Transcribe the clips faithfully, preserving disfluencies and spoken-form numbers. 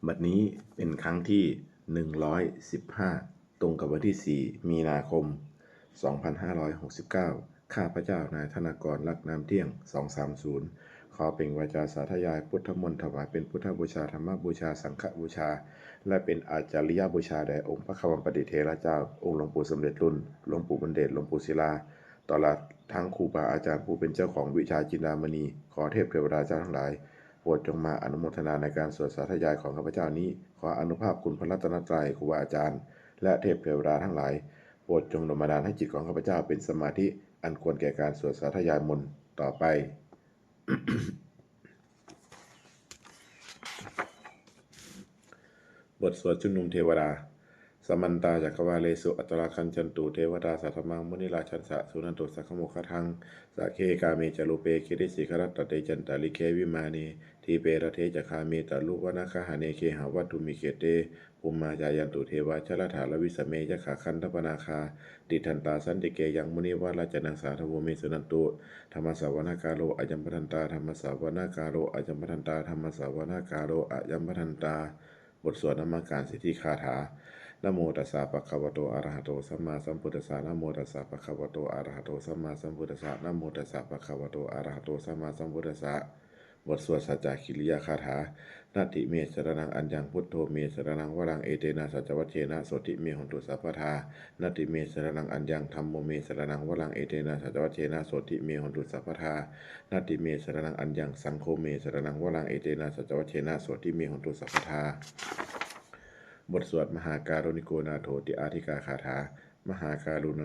บัดนี้เป็นครั้งที่ หนึ่งร้อยสิบห้า ตรงกับวันที่ สี่ มีนาคม สองพันห้าร้อยหกสิบเก้า ข้าพเจ้านายธนากร ลักษณ์น้ำเที่ยง สองสามศูนย์ ขอเปล่งวาจาสาธยายพุทธมนต์ถวายเป็นพุทธบูชา ธรรมบูชา สังฆบูชา และเป็นอาจาริยบูชาแด่องค์พระควัมปติเถระเจ้า องค์หลวงปู่สำเร็จลุน หลวงปู่บุญเดช หลวงปู่ศิลา ตลอดทั้งครูบาอาจารย์ผู้เป็นเจ้าของวิชาจินดามณี ขอเทพเทวดาเจ้าทั้งหลาย โปรดจงมาอนุโมทนาในการสวดสาธยายของข้าพเจ้านี้ ขออานุภาพคุณพระรัตนตรัย ครูบาอาจารย์ และเทพเทวดาทั้งหลาย โปรดจงดลบันดาลให้จิตของข้าพเจ้าเป็นสมาธิอันควรแก่การสวดสาธยายมนต์ต่อไป บทสวดชุมนุมเทวดา Samantā cakkavāḷesu atrāgacchantu devatā, saddhammaṃ munirājassa suṇantu saggamokkhadaṃ. Sagge kāme ca rūpe girisikharataṭe cantalikkhe vimāne, dīpe raṭṭhe ca gāme taruvanagahane gehavatthumhi khette, bhummā cāyantu devā jalathalavisame yakkhagandhabbanāgā, tiṭṭhantā santike yaṃ munivaravacanaṃ sādhavo me suṇantu. Dhammassavanakālo ayambhadantā. Dhammassavanakālo ayambhadantā. Dhammassavanakālo ayambhadantā. บทสวดนมัสการสิทธิคาถา Namo tassa bhagavato arahato sammāsambuddhassa. Namo tassa bhagavato arahato sammāsambuddhassa. Namo tassa bhagavato arahato sammāsambuddhassa. บทสวดสัจจกิริยาคาถา Natthi me saraṇaṃ aññaṃ, buddho me saraṇaṃ varaṃ, etena saccavajjena sotthi me hotu sabbadā. Natthi me saraṇaṃ aññaṃ, dhammo me saraṇaṃ varaṃ, etena saccavajjena sotthi me hotu sabbadā. Natthi me saraṇaṃ aññaṃ, saṅgho me saraṇaṃ varaṃ, etena saccavajjena sotthi me hotu sabbadā. บทสวดมหาการุณิโกนาโถติอาทิกาคาถา มหาการุณ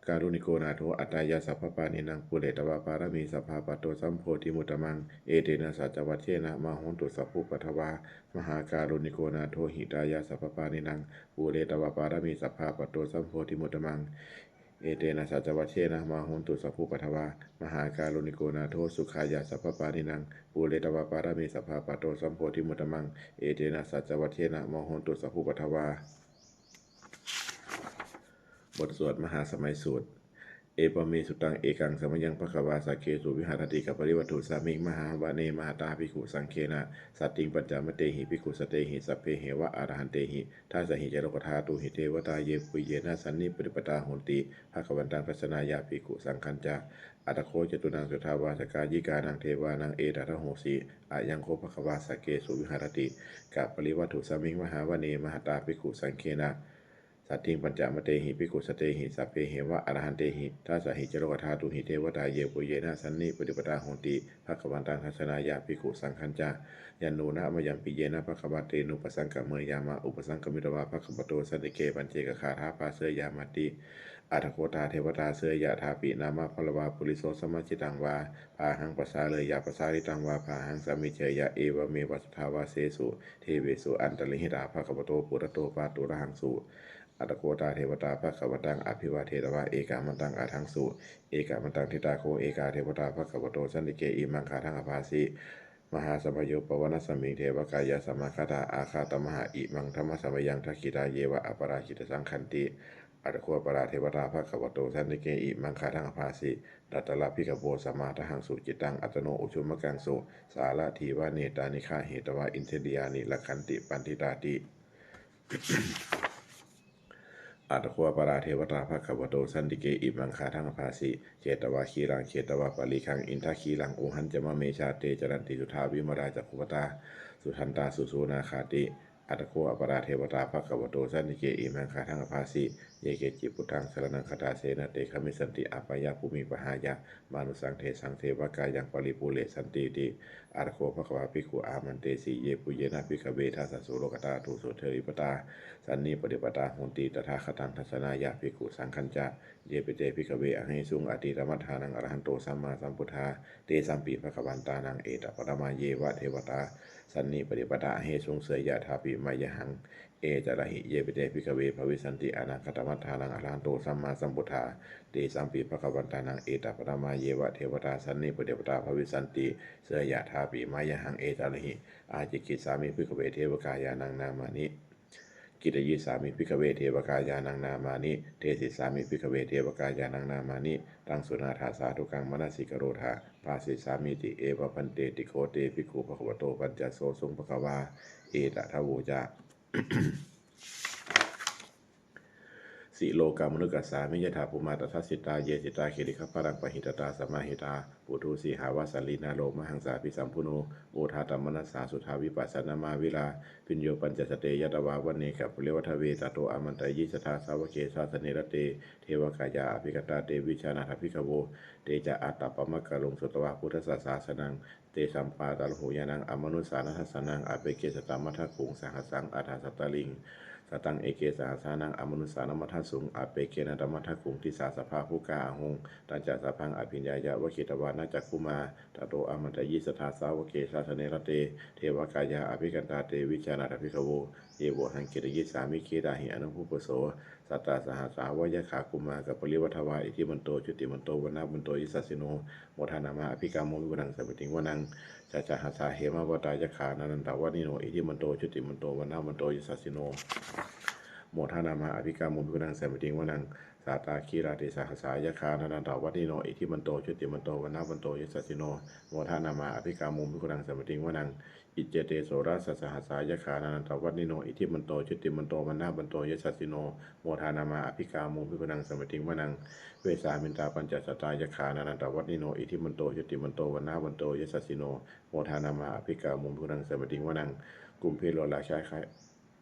Kāruṇiko nātho atthāya sabbapāṇinaṃ, pūretvā pāramī sabbā patto sambodhimuttamaṃ, etena saccavajjena mā hontu sabbupaddavā. Mahākāruṇiko nātho hitāya sabbapāṇinaṃ, pūretvā pāramī sabbā patto sambodhimuttamaṃ, etena saccavajjena mā hontu sabbupaddavā. Mahākāruṇiko nātho sukhāya sabbapāṇinaṃ, pūretvā pāramī sabbā patto sambodhimuttamaṃ, etena saccavajjena mā hontu sabbupaddavā. บทสวดมหาสมัยสูตร Evamme sutaṃ. Ekaṃ samayaṃ bhagavā sakkesu viharati kapilavatthusmiṃ mahāvane mahatā bhikkhusaṅghena saddhiṃ pañcamattehi bhikkhusatehi sabbeheva arahantehi. Dasahi ca lokadhātūhi devatā yebhuyyena sannipatitā honti bhagavantaṃ dassanāya bhikkhusaṅghañca. Atha kho catunnaṃ suddhāvāsakāyikānaṃ devānaṃ etadahosi: Ayaṃ kho bhagavā sakkesu viharati kapilavatthusmiṃ mahāvane mahatā bhikkhusaṅghena saddhiṃ pañcamattehi bhikkhusatehi sabbeheva arahantehi. Dasahi ca lokadhātūhi devatā yebhuyyena sannipatitā honti bhagavantaṃ dassanāya bhikkhusaṅghañca. Yannūna mayampi yena bhagavā tenupasaṅkameyyāma, upasaṅkamitvā bhagavato santike paccekagāthā bhāseyyāmāti. Atha kho tā devatā seyyathāpi nāma balavā puriso sammiñjitaṃ vā bāhaṃ pasāreyya, pasāritaṃ vā bāhaṃ sammiñjeyya, evameva suddhāvāsesu devesu antarahitā bhagavato purato pāturahaṃsu. Atha kho tā devatā bhagavantaṃ abhivādetvā ekamantaṃ aṭṭhaṃsu. Ekamantaṃ ṭhitā kho ekā devatā bhagavato santike imaṃ gāthaṃ abhāsi: Mahāsamayo pavanasmiṃ, devakāyā samāgatā, āgatamha imaṃ dhammasamayaṃ, dakkhitāyeva aparājitasaṅghanti. Atha kho aparā devatā bhagavato santike imaṃ gāthaṃ abhāsi: Tatra bhikkhavo samādahaṃsu, cittaṃ attano ujukamakaṃsu, sārathīva nettāni gahetvā, indriyāni rakkhanti paṇḍitāti. Atha kho aparā devatā bhagavato santike imaṃ gāthaṃ abhāsi: Chetvā khīlaṃ chetvā palighaṃ, indakhīlaṃ ūhacca manejā, te caranti suddhā vimalā, cakkhumatā sudantā susunāgāti. Atha kho aparā devatā bhagavato santike imaṃ gāthaṃ abhāsi: Ye keci buddhaṃ saraṇaṃ gatāse, na te gamissanti apāyabhūmiṃ, pahāya mānusaṃ dehaṃ, devakāyaṃ paripūressantīti. Atha kho bhagavā bhikkhū āmantesi: Yebhuyyena bhikkhave dasasu lokadhātūsu devatā sannipatitā honti tathāgataṃ dassanāya bhikkhusaṅghañca. Yepi te bhikkhave ahesuṃ atītamaddhānaṃ arahanto sammāsambuddhā, tesampi bhagavantānaṃ etaparamāyeva devatā sannipatitā ahesuṃ, seyyathāpi mayhaṃ etarahi. Yepi te bhikkhave bhavissanti anāgatamaddhānaṃ arahanto sammāsambuddhā, tesampi bhagavantānaṃ etaparamāyeva devatā sannipatitā bhavissanti, seyyathāpi mayhaṃ etarahi. Ācikkhissāmi bhikkhave devakāyānaṃ nāmāni. Kittayissāmi bhikkhave devakāyānaṃ nāmāni. Desissāmi bhikkhave devakāyānaṃ nāmāni. Taṃ suṇātha sādhukaṃ manasikarotha bhāsissāmīti. Evaṃ bhanteti kho te bhikkhū bhagavato paccassosuṃ. Bhagavā etadavoca. Silokamanukassāmi yattha bhummā tadassitā. Ye sitā girigabbharaṃ pahitattā samāhitā. Puthū sīhāva sallīnā lomahaṃsābhisambhuno. Odātamanasā suddhā vippasannamanāvilā. Bhiyyo pañcasate ñatvā vane kāpilavatthave. Tato āmantayi satthā sāvake sāsane rate. Devakāyā abhikkantā te vijānātha bhikkhavo. Te ca ātappamakaruṃ sutvā buddhassa sāsanaṃ. Tesampāturahu ñāṇaṃ amanussāna dassanaṃ. Appeke satamaddakkhuṃ sahassaṃ atha sattariṃ. Sataṃ eke sahassānaṃ amanussānamaddasuṃ. Appekenantamaddakkhuṃ disā sabbā phuṭā ahuṃ. Tañca sabbaṃ abhiññāya vavakkhitvāna cakkhumā. Tato āmantayi satthā sāvake sāsane rate. Devakāyā abhikkantā te vijānātha bhikkhavo. Ye vohaṃ kittayissāmi girāhi anupubbaso. Sattasahassā va yakkhā bhummā kāpilavatthavā. Iddhimanto jutimanto vaṇṇavanto yasassino. Modamānā abhikkāmuṃ bhikkhūnaṃ samitiṃ vanaṃ. Chasahassā hemavatā yakkhā nānattavaṇṇino. Iddhimanto jutimanto vaṇṇavanto yasassino. Modamānā abhikkāmuṃ bhikkhūnaṃ samitiṃ vanaṃ. Sātāgirā tisahassā yakkhā nānattavaṇṇino. Iddhimanto jutimanto vaṇṇavanto yasassino. Modamānā abhikkāmuṃ bhikkhūnaṃ samitiṃ vanaṃ. Iccete soḷasasahassā yakkhā nānattavaṇṇino. Iddhimanto jutimanto vaṇṇavanto yasassino. Modamānā abhikkāmuṃ bhikkhūnaṃ samitiṃ vanaṃ. Vessāmittā pañcasatā yakkhā nānattavaṇṇino. Iddhimanto jutimanto vaṇṇavanto yasassino. Modamānā abhikkāmuṃ bhikkhūnaṃ samitiṃ vanaṃ. Kumbhīro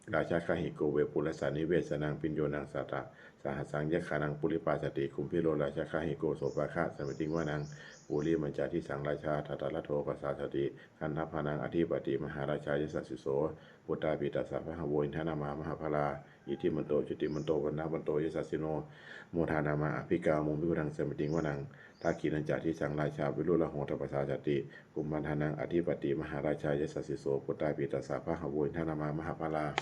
rājagahiko vepullassa nivesanaṃ. Bhiyyo naṃ satasahassaṃ yakkhānaṃ payirupāsati. Kumbhīro rājagahiko sopāga samitiṃ vanaṃ. Purimañca disaṃ rājā dhataraṭṭho pasāsati. Gandhabbānaṃ ādhipati mahārājā yasassi so. Puttāpi tassa bahavo indanāmā mahabbalā. Iddhimanto jutimanto vaṇṇavanto yasassino. Modamānā abhikkāmuṃ bhikkhūnaṃ samitiṃ vanaṃ. Dakkhiṇañca disaṃ rājā virūḷho tappasāsati. Kumbhaṇḍānaṃ ādhipati mahārājā yasassi so. Puttāpi tassa bahavo indanāmā mahabbalā.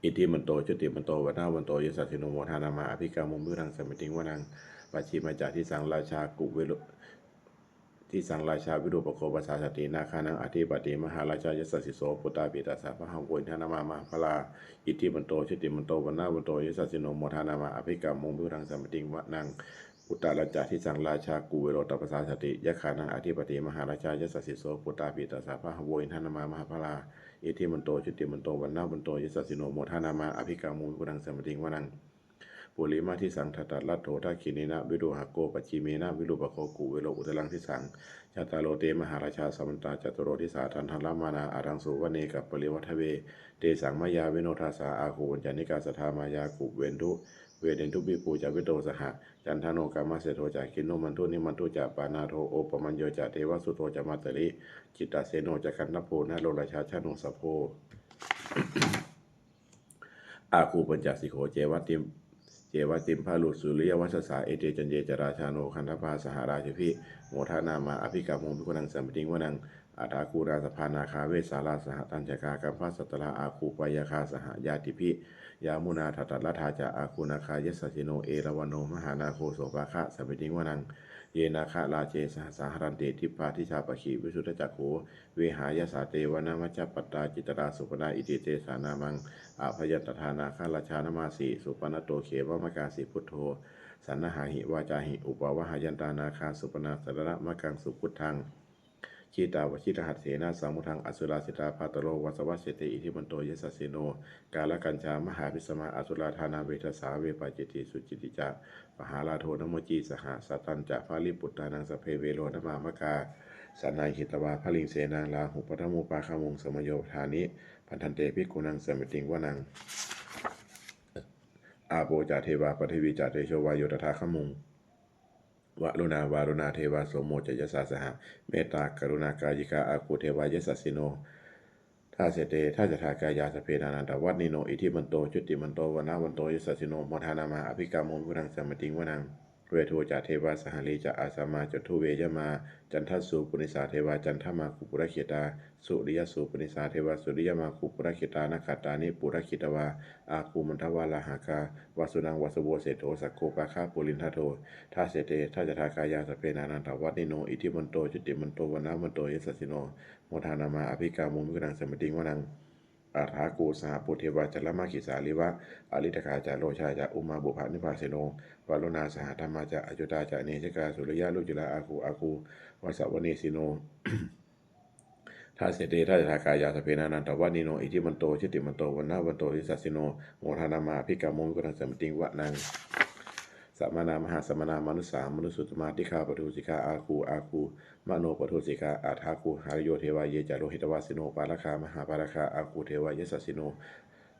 Iddhimanto jutimanto vaṇṇavanto yasassino. Modamānā abhikkāmuṃ bhikkhūnaṃ samitiṃ vanaṃ. Pacchimañca disaṃ rājā kuvero disaṃ rājā virūpakkho pasāsati. Nāgānaṃ ādhipati mahārājā yasassi so. Puttāpi tassa bahavo indanāmā mahabbalā. Iddhimanto jutimanto vaṇṇavanto yasassino. Modamānā abhikkāmuṃ bhikkhūnaṃ samitiṃ vanaṃ. Uttarañca disaṃ rājā kuvero tappasāsati. Yakkhānaṃ ādhipati mahārājā yasassi so. Puttāpi tassa bahavo indanāmā mahabbalā. Iddhimanto jutimanto vaṇṇavanto yasassino. Modamānā abhikkāmuṃ bhikkhūnaṃ samitiṃ vanaṃ. Purimadisaṃ dhataraṭṭho dakkhiṇena virūḷhako. Pacchimena virūpakkho kuvero uttaraṃ disaṃ. Cattāro te mahārājā samantā caturo disā. Daddallamānā aṭṭhaṃsu vane kāpilavatthave. Tesaṃ māyāvino dāsā āgū vañcanikā saṭhā. Māyā kuṭeṇḍu veṭeṇḍu viṭū ca viṭuṭo saha. Candano kāmaseṭṭho ca kinnughaṇḍu nighaṇḍu ca. Panādo opamañño ca devasūto ca mātali. Cittaseno ca gandhabbo naḷo rājā janosabho. Āgū pañcasikho ceva tim ceva timbarū suriyavaccasā. Ete caññe ca rājāno gandhabbā saha rājubhi. Modamānā abhikkāmuṃ bhikkhūnaṃ samitiṃ vanaṃ. Athāgū nābhasā nāgā vesālā saha tacchakā. Kambalassatarā āgū pāyāgā saha ñātibhi. Yāmunā dhataraṭṭhā ca āgū nāgā yasassino. Erāvaṇo mahānāgo sopāga samitiṃ vanaṃ. Ye nāgarāje sahasā haranti dibbā dijā pakkhi visuddhacakkhū. Vehāyasā te vanamajjhapattā citrā supaṇṇā iti tesa nāmaṃ. Abhayantadā nāgarājānamāsi supaṇṇato khemamakāsi buddho. Saṇhāhi vācāhi upavhayantā nāgā supaṇṇā saraṇamakaṃsu buddhaṃ. Jitā vajirahatthena samuddaṃ asurā sitā bhātaro vāsavassete iddhimanto yasassino. Kālakañjā mahābhismā asurā dānaveghasā vepacitti sucitti ca pahārādo namucī saha. Satañca baliputtānaṃ sabbe verocanāmakā sannayhitvā baliṃ senaṃ rāhubhaddamupāgamuṃ. Samayodāni bhaddante bhikkhūnaṃ samitiṃ vanaṃ. Āpo ca devā pathavī ca tejo vāyo tadāgamuṃ. Varuṇā vāruṇā devā somo ca yasasā saha. Mettākaruṇākāyikā āgū devā yasassino. Dasete dasadhā kāyā sabbe nānattavaṇṇino. Iddhimanto jutimanto vaṇṇavanto yasassino. Modamānā abhikkāmuṃ bhikkhūnaṃ samitiṃ vanaṃ. Veṇḍū ca devā sahalī ca asamā ca duve yamā. Candassūpanisā devā candamāgū purakkhitā. Suriyassūpanisā devā suriyamāgū purakkhitā. Nakkhattāni purakkhitvā āgū mandavalāhakā. Vasūnaṃ vāsavo seṭṭho sakko-pāga-purindado. Dasete dasadhā kāyā sabbe nānattavaṇṇino. Iddhimanto jutimanto vaṇṇavanto yasassino. Modamānā abhikkāmuṃ bhikkhūnaṃ samitiṃ vanaṃ. Athāgū sahabhū devā jalamaggisikhāriva, ariṭṭhakā ca rojā ca ummāpupphanibhāsino, varuṇā sahadhammā ca accutā ca anejakā, sūleyyarucirā āgū āgū vāsavanesino. Dasete dasadhā kāyā sabbe nānattavaṇṇino, iddhimanto jutimanto vaṇṇavanto yasassino, modamānā abhikkāmuṃ vipulānakampitamānā samitiṃ vanaṃ. Samānā mahāsamānā mānusā mānusuttamā, khiḍḍāpadūsikā āgū āgū manopadūsikā, athāgū harayo devā ye ca lohitavāsino, pāragā mahāpāragā āgū devā yasassino.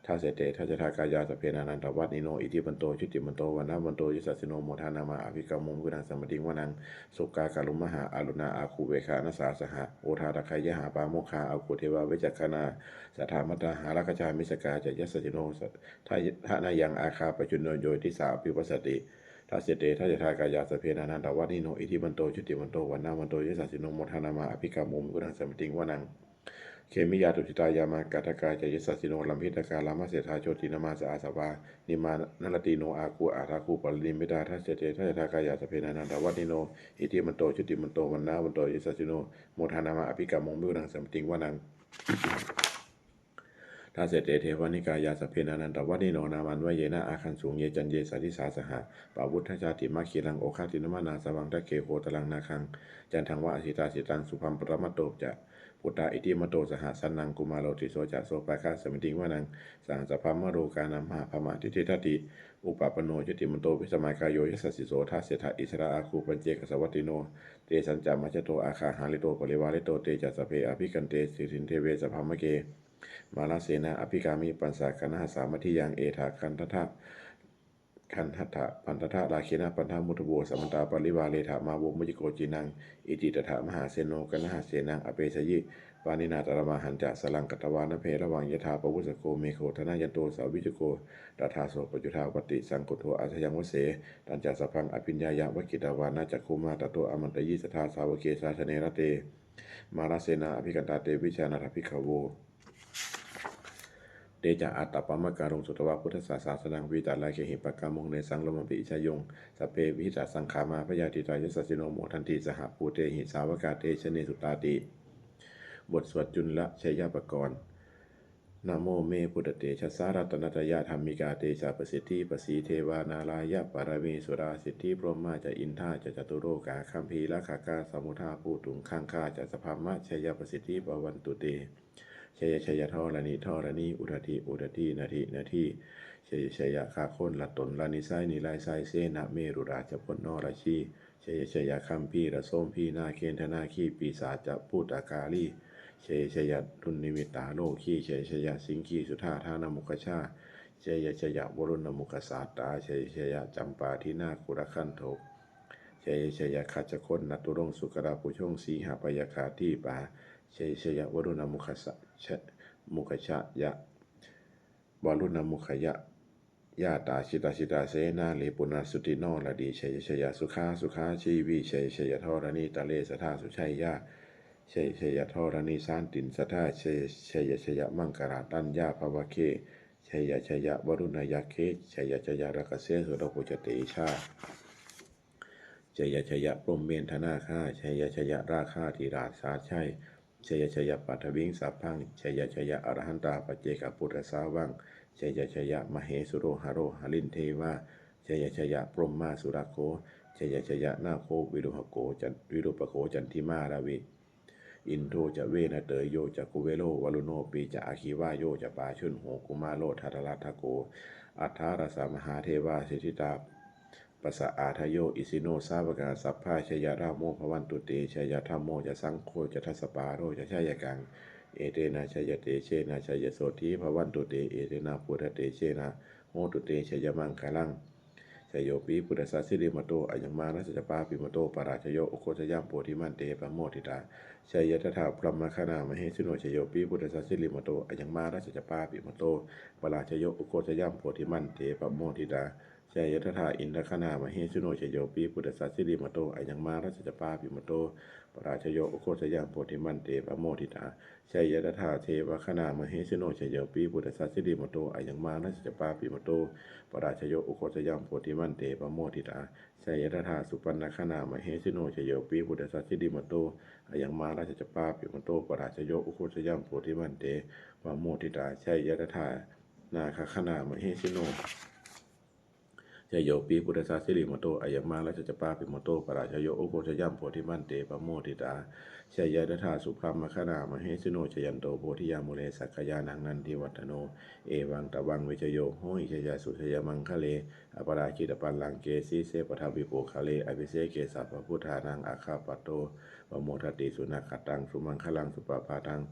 Dasete dasadhā kāyā sabbe nānattavaṇṇino, iddhimanto jutimanto vaṇṇavanto yasassino, modamānā abhikkāmuṃ vipulānakampitamānā samitiṃ vanaṃ. Sukkā karumhā aruṇā āgū veghanasā saha, odātagayhā pāmokkhā āgū devā vicakkhaṇā, sadāmattā hāragajā missakā ca yasassino, thanayaṃ āgā pajjunno yo disā abhivassati. Dasete dasadhā kāyā sabbe nānattavaṇṇino, iddhimanto jutimanto vaṇṇavanto yasassino, modamānā abhikkāmuṃ vipulānakampitamānā samitiṃ vanaṃ. Khemiyā tusitā yāmā kaṭṭhakā ca yasassino, lambitakā lāmaseṭṭhā jotināmā ca āsavā, nimmānaratino āgū athāgū paranimmitā. Dasete dasadhā kāyā sabbe nānattavaṇṇino, iddhimanto jutimanto vaṇṇavanto yasassino, modamānā abhikkāmuṃ vipulānakampitamānā samitiṃ vanaṃ. Dasete devanikāyā sabbe nānattavaṇṇino, nāmanvayena āgañchuṃ ye caññe sadisā saha, pavutthajātimakhilaṃ oghatiṇṇamanāsavaṃ, dakkhemoghataraṃ nāgaṃ candaṃva asitātitaṃ, subahuṃ pañcasatto ca puttāiddhimato saha, sanaṅkumāro tisso ca sopāga samitiṃ vanaṃ. Sahassabrahmalokānaṃ mahābrahmābhitiṭṭhati, upapanno jutimanto bhismākāyo yasassi so. Dasettha issarā āgū paccekavasavattino, tesañca majjhato āgā hārito parivārito, te ca sabbe abhikkante siriṃ deve sabrahmake, mārasenā abhikkāmi passa kaṇhassa mandiyaṃ. Etha gaṇhatha gaṇhatha bandhatha rāgena bandhamatthu vo, samantā parivāretha mā vo muñcittha koci naṃ. Iti tattha mahāseno kaṇhasenaṃ apesayi, pāṇinā talamāhacca saraṃ katvāna bheravaṃ. Yathā pāvussako megho thanayanto savijjuko, tadā so paccudāvatti saṅkuddho asayaṃvase. Tañca sabbaṃ abhiññāya vavakkhitvāna cakkhumā, tato āmantayi satthā sāvake sāsane rate, mārasenā abhikkantā te vijānātha bhikkhavo. Te ca ātappamakaruṃ sutvā buddhassa sāsanaṃ, vītarāgehi pakkāmuṃ nesaṃ lomampi iñjayuṃ. Sabbe vijitasaṅgāmā bhayātītā yasassino, modanti saha bhūtehi sāvakā te janesutāti. บทสวดจุลชัยปกรณ์ Namo me buddhatejassā ratanattayadhammikā tejapasiddhi, pasīdevā nārāyaparamesurā siddhibrahmā ca indā ca catulokā gambhīrakkhakā samuddā bhūtuṃ gaṅgā ca sabrahmajayapasiddhi bhavantu te. Jaya jaya dharaṇi dharaṇī udadhi udadhī nadi nadī, jaya jaya gaganalatanalanisai nirai sai senamerurājabala narajī, jaya jaya gambhīrasombhī nāgendanāgī pisācabhūtakālī, jaya jaya dunnimittarogī, jaya jaya siṅgīsudādānamukhajā, jaya jaya varuṇamukhasātrā, jaya jaya campādināguraganthakaṃ, jaya jaya gajagaṇaturaṅga sukarabhujaṅga sīhabyagghadīpā, jaya jaya varuṇamukhasa- mukhajaya varuṇamukhayā yātrā, jita jita senārī puna suddhi naradī, jaya jaya sukhā sukhā jīvī, jaya jaya dharaṇītale sadā sujayā, jaya jaya dharaṇī santin sadā, jaya jaya jaya maṅkarāja raññā bhavagge, jaya jaya varuṇayakkhe, jaya jaya rakkhase surabhujatejā, jaya jaya brahmendagaṇā, jaya jaya rakkhādhirāja sājjaya, jaya jaya paṭhaviṃ sabbaṃ, jaya jaya arahantā paccekabuddhasāvaṃ, jaya jaya mahesuro haro harindevā, jaya jaya brahmā surakkho, jaya jaya nāgo virūpakkho can- virūpakkho candimā ravi, indo ca venateyyo ca kuvero varuṇopi ca aggi vāyo ca pājuṇho kumāro dhataraṭṭhako, aṭṭhārasa mahādevā siddhitāpasa-ādayo isino sāvakā sabbā jaya rāmo bhavantu te, jaya dhammo ca saṅgho ca dasapālo ca jayakaṃ, etena jayatejena jayasotthī bhavantu te, etena buddhatejena hotu te jayamaṅgalaṃ. Jayopi buddhassa sirīmato ayaṃ mārassa ca pāpimato parājayo ugghosayuṃ bodhimaṇḍe pamoditā, jaya tadā brahmagaṇā mahesino. Jayopi buddhassa sirīmato ayaṃ mārassa ca pāpimato parājayo ugghosayuṃ bodhimaṇḍe pamoditā, Jaya tadā indagaṇā mahesino. Jayopi buddhassa sirīmato ayaṃ mārassa ca pāpimato parājayo. Ugghosayaṃ bodhimaṇḍe pamoditā, jaya tadā devagaṇā mahesino. Jayopi buddhassa sirīmato ayaṃ mārassa ca pāpimato parājayo. Ugghosayaṃ bodhimaṇḍe pamoditā, jaya tadā supaṇṇagaṇā mahesino. Jayopi buddhassa sirīmato ayaṃ mārassa ca pāpimato parājayo. Ugghosayaṃ bodhimaṇḍe pamoditā, jaya tadā nāgagaṇā mahesino. Jayopi buddhassa sirīmato ayaṃ mārassa ca pāpimato parājayo. Ugghosayaṃ bodhimaṇḍe pamoditā, jaya tadā subrahmagaṇā mahesino. Jayanto bodhiyā mūle sakyānaṃ nandivaḍḍhano, evaṃ tvaṃ vijayo hohi jayassu jayamaṅgale. Aparājitapallaṅke sīse paṭhavipokkhare, abhiseke sabbabuddhānaṃ aggappatto pamodati. Sunakkhattaṃ sumaṅgalaṃ supabhātaṃ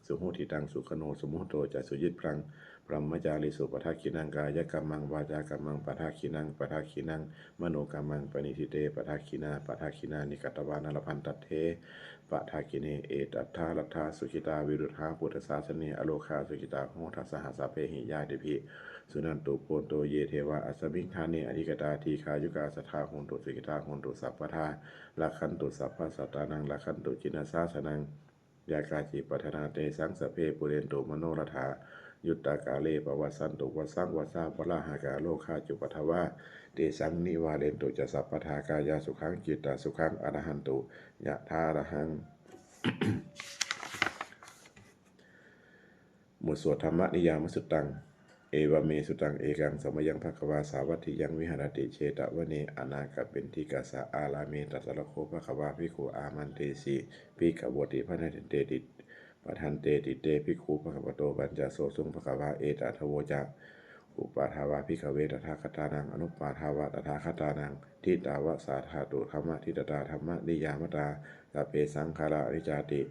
suhuṭṭhitaṃ, sukhaṇo sumuhutto ca suyiṭṭhaṃ brahmacārisu. Padakkhiṇaṃ kāyakammaṃ vācākammaṃ padakkhiṇaṃ, padakkhiṇaṃ manokammaṃ paṇidhī te padakkhiṇā. Padakkhiṇāni katvāna labhantatthe padakkhiṇe. Etattha laddhā sukhitā viruḷhā buddhasāsane, arogā sukhitā hotha saha sabbehi ñātibhi. Suṇantu bhonto ye devā asmiṃ ṭhāne adhigatā, dīghāyukā sadā hontu sukhitā hontu sabbadā. Rakkhantu sabbasattānaṃ rakkhantu jinasāsanaṃ. Yā kāci patthanā tesaṃ sabbe pūrentu manorathā. Yuttakāle pavassantu vassaṃ vassā valāhakā. Rogā cupaddavā tesaṃ nivārentu ca sabbadā. Kāyāsukhaṃ cittasukhaṃ arahantu yathārahaṃ. บทสวด Dhammaniyāmasuttaṃ. Evaṃ me sutaṃ. Ekaṃ samayaṃ bhagavā sāvatthiyaṃ viharati jetavane anāthapiṇḍikassa ārāme. Tatra kho bhagavā bhikkhū āmantesi. Bhikkhavoti. Bhadanteti. Bhadanteti te bhikkhū bhagavato paccassosuṃ. Bhagavā etadavoca. Uppādā vā bhikkhave tathāgatānaṃ anuppādā vā tathāgatānaṃ, ṭhitāva sā dhātu dhammaṭṭhitatā dhammaniyāmatā, sabbe saṅkhārā aniccāti.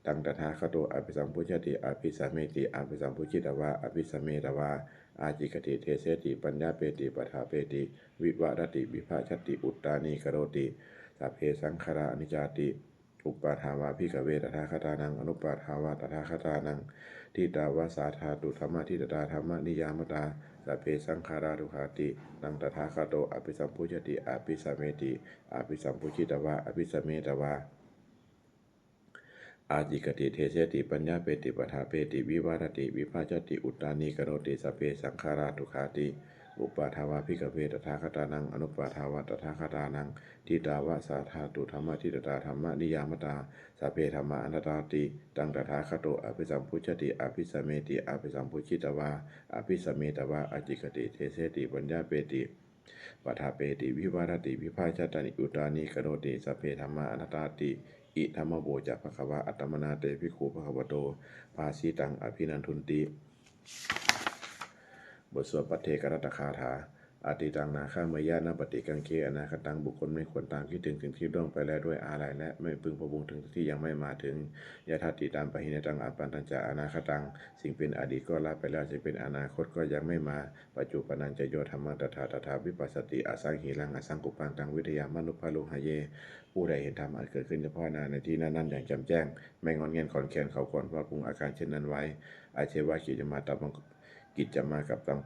Taṃ tathāgato abhisambujjhati abhisameti. Abhisambujjhitvā abhisametvā ācikkhati deseti paññapeti paṭṭhapeti vivarati vibhajati uttānīkaroti, sabbe saṅkhārā aniccāti. Uppādā vā bhikkhave tathāgatānaṃ anuppādā vā tathāgatānaṃ, ṭhitāva sā dhātu dhammaṭṭhitatā dhammaniyāmatā, sabbe saṅkhārā dukkhāti. Taṃ tathāgato abhisambujjhati abhisameti. Abhisambujjhitvā abhisametvā ācikkhati deseti paññapeti paṭṭhapeti vivarati vibhajati uttānīkaroti, sabbe saṅkhārā dukkhāti. Uppādā vā bhikkhave tathāgatānaṃ anuppādā vā tathāgatānaṃ, ṭhitāva sā dhātu dhammaṭṭhitatā dhammaniyāmatā, sabbe dhammā anattāti. Taṃ tathāgato abhisambujjhati abhisameti. Abhisambujjhitvā abhisametvā ācikkhati deseti paññapeti paṭṭhapeti vivarati vibhajati uttānīkaroti, sabbe dhammā anattāti. Idamavoca bhagavā. Attamanā te bhikkhū bhagavato bhāsitaṃ abhinandunti. บทสวดภัทเทกรัตตคาถา Atītaṃ nāgameyya nappaṭikaṅkhe anāgataṃ. บุคคลไม่ควรตามคิดถึงสิ่งที่ล่วงไปแล้วด้วยอาลัย และไม่พึงพะวงถึงสิ่งที่ยังไม่มาถึง Yadatītaṃ pahīnantaṃ appattañca anāgataṃ. สิ่งเป็นอดีตก็ละไปแล้ว สิ่งเป็นอนาคตก็ยังไม่มา Paccuppannañca yo dhammaṃ tattha tattha vipassati asaṃhiraṃ asaṅkuppaṃ taṃ viddhā manubrūhaye. ผู้ใดเห็นธรรมอันเกิดขึ้นเฉพาะหน้าในที่นั้นๆ อย่างแจ่มแจ้ง ไม่ง่อนแง่นคลอนแคลนเขาควรเพราะปรุงอาการเช่นนั้นไว้ Ajjeva kiccamātappaṃ kiccamātappaṃ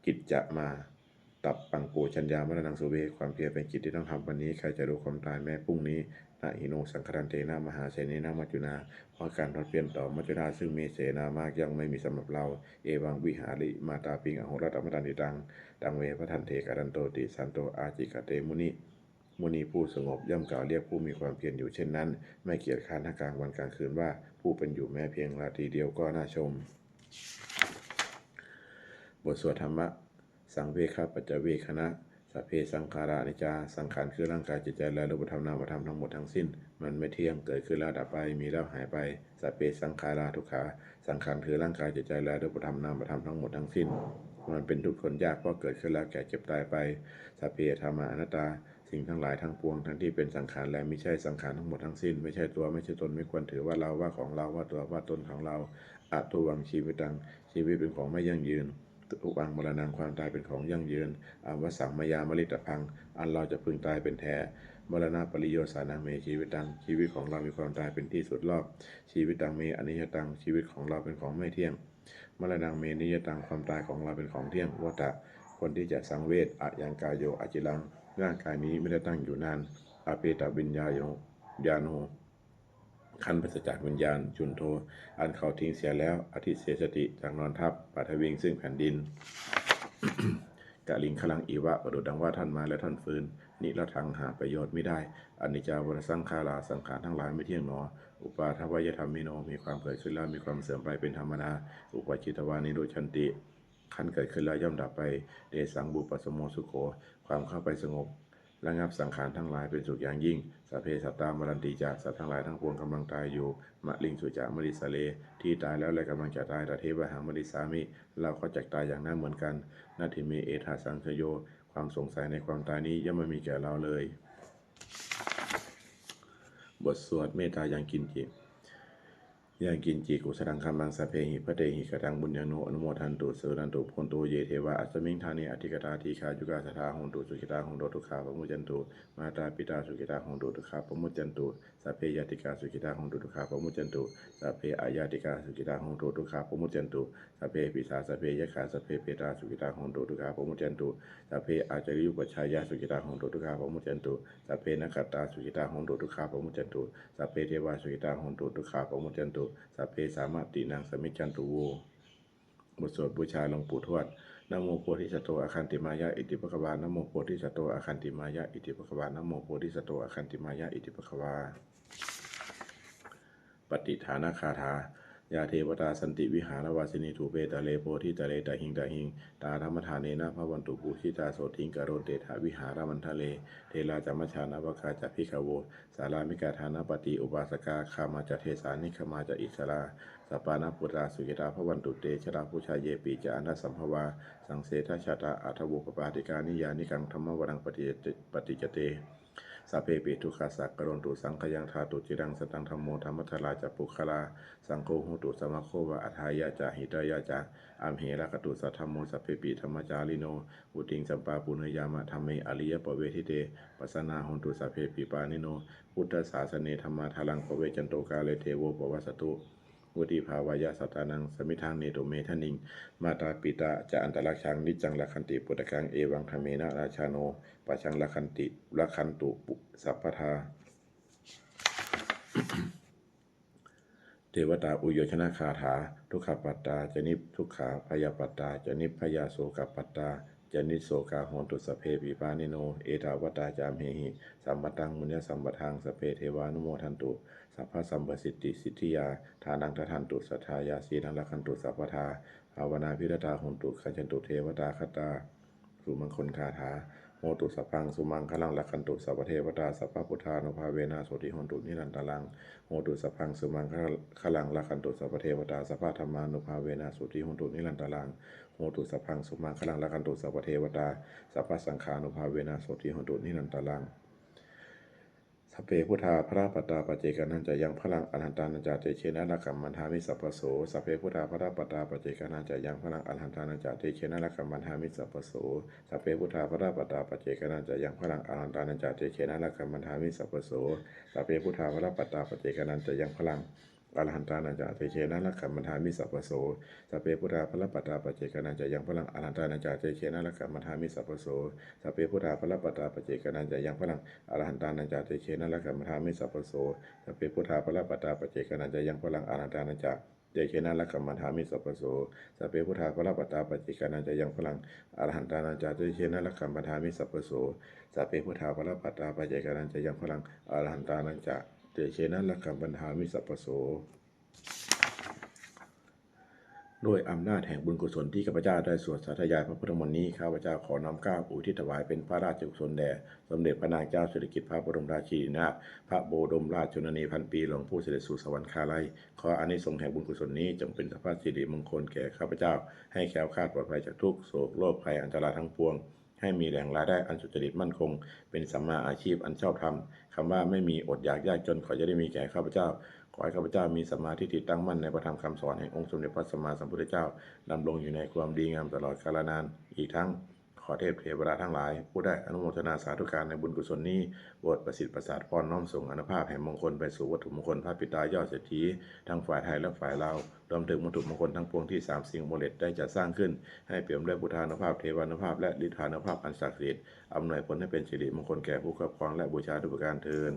kiccamātappaṃ ko jaññā maraṇaṃ suve. ความเพียรเป็นกิจที่ต้องทำวันนี้ ใครจะรู้ความตายแม้พรุ่งนี้ Na hi no saṅgarantena mahāsenena maccunā. เพราะการผัดเพี้ยนต่อมัจจุราชซึ่งมีเสนามากย่อมไม่มีสำหรับเรา Evaṃ vihārimātāpiṃ ahorattamatanditaṃ. Taṃ ve bhadante katvāna santo ācikkhate muni. มุนีผู้สงบย่อมกล่าวเรียกผู้มีความเพียรอยู่เช่นนั้น ไม่เกียจคร้านทั้งกลางวันกลางคืนว่า ผู้เป็นอยู่แม้เพียงราตรีเดียวก็น่าชม บทสวดธรรมะ Saṃvegapaccavegghana. Sabbe saṅkhārā aniccā. สังขารคือร่างกายจิตใจและรูปธรรมนามธรรมทั้งหมดทั้งสิ้น มันไม่เที่ยง เกิดขึ้นแล้วดับไป มีแล้วหายไป Sabbe saṅkhārā dukkhā. สังขารคือร่างกายจิตใจและรูปธรรมนามธรรมทั้งหมดทั้งสิ้น มันเป็นทุกข์ทนยาก เพราะเกิดขึ้นแล้วแก่เจ็บตายไป Sabbe dhammā anattā. สิ่งทั้งหลายทั้งปวง ทั้งที่เป็นสังขารและมิใช่สังขารทั้งหมดทั้งสิ้น ไม่ใช่ตัว ไม่ใช่ตน ไม่ควรถือว่าเรา ว่าของเรา ว่าตัว ว่าตนของเรา Adhuvaṃ jīvitaṃ. ชีวิตเป็นของไม่ยั่งยืน Dhuvaṃ maraṇaṃ. ความตายเป็นของยั่งยืน Avassaṃ mayā maritabbaṃ. อันเราจะพึงตายเป็นแท้ Maraṇapariyosānaṃ me jīvitaṃ. ชีวิตของเรามีความตายเป็นที่สุดรอบ Jīvitaṃ me aniyataṃ. ชีวิตของเราเป็นของไม่เที่ยง Maraṇaṃ me niyataṃ. ความตายของเราเป็นของเที่ยง Vata. ควรที่จะสังเวช ayaṃ kāyo aciraṃ ร่างกายนี้ไม่ได้ตั้งอยู่นาน apetaviññāṇo ญาโณ ครั้นปราศจากวิญญาณ chuḍḍho อันเขาทิ้งเสียแล้ว adhisessati จักนอนทับ paṭhaviṃ ซึ่งแผ่นดิน kaliṅgaraṃ iva ประดุจดังว่าท่อนไม้และท่อนฟืน niratthaṃ หาประโยชน์มิได้ aniccā vata saṅkhārā สังขารทั้งหลายไม่เที่ยงหนอ uppādavayadhammino มีความเกิดขึ้นแล้วมีความเสื่อมไปเป็นธรรมดา uppajjitvā nirujjhanti ครั้นเกิดขึ้นแล้วย่อมดับไป tesaṃ vūpasamo sukho ความเข้าไปสงบระงับสังขารทั้งหลายเป็นสุขอย่างยิ่ง sabbe sattā maranti ca สัตว์ทั้งหลายทั้งปวงกำลังตายอยู่ mariṃsu ca marissare ที่ตายแล้วและกำลังจะตาย tathevāhaṃ marissāmi เราก็จักตายอย่างนั้นเหมือนกัน natthi me ettha saṃsayo ความสงสัยในความตายนี้ย่อมไม่มีแก่เราเลย บทสวดเมตตายังกิญจิ Yaṃ kiñci kusalaṃ kammaṃ sabbehi katehi kataṃ puññaṃ no anumodantu suṇantu bhonto ye devā asmiṃ ṭhāne adhigatā dīghāyukā sadā hontu sukhitā hontu dukkhā pamuccantu. Mātā pitā sukhitā hontu dukkhā pamuccantu. Sabbe ñātikā sukhitā hontu dukkhā pamuccantu. Sabbe aññātikā sukhitā hontu dukkhā pamuccantu. Sabbe pisā sabbe yakkhā sabbe petā sukhitā hontu dukkhā pamuccantu. Sabbe ācariyupajjhāyā sukhitā hontu dukkhā pamuccantu. Sabbe nakkhattā sukhitā hontu dukkhā pamuccantu. Sabbe devā sukhitā hontu dukkhā pamuccantu. Sabbe sampattīnaṃ samijjhantu vo. บทสวดบูชาหลวงปู่ทวด Namo bodhisatto āgantimāya iti bhagavā. Namo bodhisatto āgantimāya iti bhagavā. Namo bodhisatto āgantimāya iti bhagavā. Pattidānagāthā. Yā devatā santi vihāravāsinī thūpe ghare bodhighare tahiṃ tahiṃ, tā dhammadānena bhavantu pūjitā sotthiṃ karontedha vihāramaṇḍale. Therā ca majjhā navakā ca bhikkhavo, sārāmikā dānapatī upāsakā, gāmā ca desā nigamā ca issarā, sappāṇabhūtā sukhitā bhavantu te. Jalābujā yepi ca aṇḍasambhavā, saṃsedajātā athavopapātikā, niyyānikaṃ dhammavaraṃ paṭicca te, sabbepi dukkhassa karontu saṅkhayaṃ. Ṭhātu ciraṃ sataṃ dhammo, dhammaddharā ca puggalā, saṅgho hotu samaggo va, atthāya ca hitāya ca. Amhe rakkhatu saddhammo, sabbepi dhammacārino, vuḍḍhiṃ sampāpuṇeyyāma, dhamme ariyappavedite. Pasannā hontu sabbepi pāṇino buddhasāsane, dhammaddharāṃ pavecchanto kāle devo pavassatu. Vuḍḍhibhāvāya sattānaṃ, samiddhaṃ netu medaniṃ. Mātā pitā ca atrajaṃ, niccaṃ rakkhanti puttakaṃ, evaṃ dhammena rājāno, pajaṃ rakkhanti, rakkhantu pu-, sabbadā. Devatāuyyojanagāthā. Dukkhappattā ca niddukkhā, bhayappattā ca nibbhayā, sokappattā ca nissokā, hontu sabbepi pāṇino. Ettāvatā ca amhehi, sambhataṃ puññasampadaṃ, sabbe devānumodantu, sabbasampattisiddhiyā. Dānaṃ dadantu saddhāya, sīlaṃ rakkhantu sabbadā, bhāvanābhiratā hontu, gacchantu devatāgatā. Sumaṅgalagāthā. Hotu sabbaṃ sumaṅgalaṃ, rakkhantu sabbadevatā, sabbabuddhānubhāvena, sotthī hontu nirantaraṃ. Hotu sabbaṃ sumaṅgalaṃ, rakkhantu sabbadevatā, sabbadhammānubhāvena, sotthī hontu nirantaraṃ. Hotu sabbaṃ sumaṅgalaṃ, rakkhantu sabbadevatā, sabbasaṅghānubhāvena, sotthī hontu nirantaraṃ. Sabbe buddhā balappattā, paccekānañca yaṃ balaṃ, arahantānañca tejena, rakkhaṃ bandhāmi sabbaso. Sabbe buddhā balappattā, paccekānañca yaṃ balaṃ, arahantānañca tejena, rakkhaṃ bandhāmi sabbaso. Sabbe buddhā balappattā, paccekānañca yaṃ balaṃ, arahantānañca tejena, rakkhaṃ bandhāmi sabbaso. Sabbe buddhā balappattā, paccekānañca yaṃ balaṃ, arahantānañca tejena, rakkhaṃ bandhāmi sabbaso. Sabbe buddhā balappattā, paccekānañca yaṃ balaṃ, arahantānañca tejena, rakkhaṃ bandhāmi sabbaso. Sabbe buddhā balappattā, paccekānañca yaṃ balaṃ, arahantānañca tejena, rakkhaṃ bandhāmi sabbaso. Sabbe buddhā balappattā, paccekānañca yaṃ balaṃ, arahantānañca tejena, rakkhaṃ bandhāmi sabbaso. Sabbe buddhā balappattā, paccekānañca yaṃ balaṃ, arahantānañca tejena, rakkhaṃ bandhāmi sabbaso. Sabbe buddhā balappattā, paccekānañca yaṃ balaṃ, arahantānañca tejena, rakkhaṃ bandhāmi sabbaso. ด้วยอำนาจแห่งบุญกุศลที่ข้าพเจ้าได้สวดสาธยายพระพุทธมนต์นี้ ข้าพเจ้าขอน้อมเกล้าอุทิศถวายเป็นพระราชกุศลแด่สมเด็จพระนางเจ้าสิริกิติ์พระบรมราชินีนาถ พระบรมราชชนนีพันปี หลวงผู้เสด็จสู่สวรรคาลัย ขออานิสงส์แห่งบุญกุศลนี้จงเป็นพระสิริมงคลแก่ข้าพเจ้า ให้แคล้วคลาดปลอดภัยจากทุกข์โศกโรคภัยอันตรายทั้งปวง ให้มีแหล่งรายได้อันสุจริตมั่นคง เป็นสัมมาอาชีพอันชอบธรรม คำว่าไม่มีอดอยากยากจนขออย่าได้มีแก่ข้าพเจ้า ขอให้ข้าพเจ้ามีสัมมาทิฏฐิตั้งมั่นในพระธรรมคำสอนแห่งองค์สมเด็จพระสัมมาสัมพุทธเจ้า ดำรงอยู่ในความดีงามตลอดกาลนาน อีกทั้งข ขอเทพเทวดาทั้งหลาย ผู้ได้อนุโมทนาสาธุการในบุญกุศลนี้ โปรดประสิทธิ์ประสาทพร น้อมส่งอานุภาพแห่งมงคลไปสู่วัตถุมงคลพระปิดตายอดเศรษฐี ทั้งฝ่ายไทยและฝ่ายลาว รวมถึงวัตถุมงคลทั้งปวงที่สามสิ่ง Wallet ได้จัดสร้างขึ้น ให้เปี่ยมด้วยพุทธานุภาพ เทวานุภาพ และฤทธานุภาพอันศักดิ์สิทธิ์ อำนวยผลให้เป็นสิริมงคลแก่ผู้ครอบครองและบูชาด้วยประการเทอญ